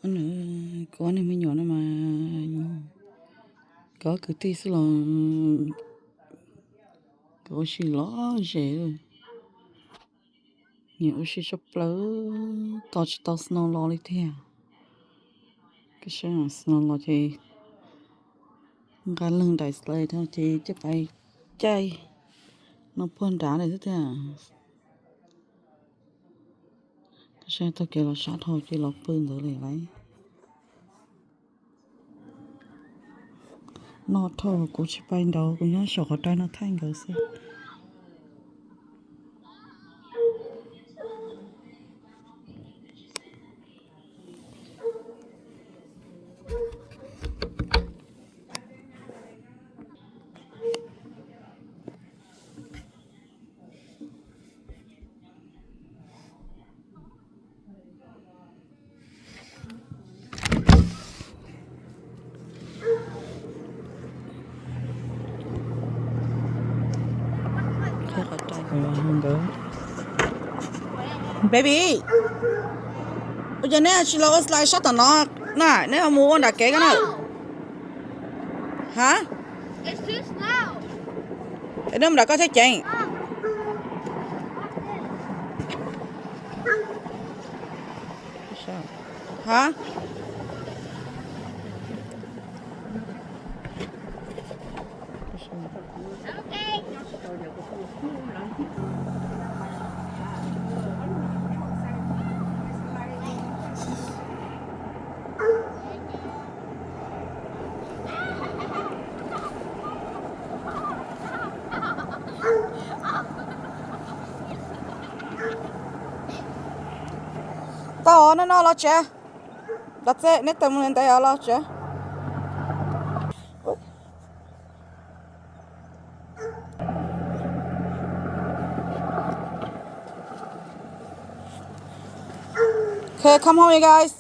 Kuv ob niag me nyuam no mas nkawd ob kwv tij xwb los nkawd ua si lom zem, nyiam ua si tshaj plaws, tos tsis tau snow los li tiag. Snow los ces nqa leeg daim sled ces coj pais caij no puag nrad lawm xwb tiag. Saib taug kev los sab dhau ces los pw ntawd lawm lauj. Noj dhau kuv tsis pais nraud, kuv nyob saum qhov rai no thaij nkawd xwb. Baby, ua cas neb tsis los ua slide sab tom no na, neb ho mus ua nram kev ko na. Ha? Neb mus nram koj thiab ceev. Ha? Tau, neb no los tsev. Los txej, neb tawm mus ntev os, los tsev. Okay, come home, you guys.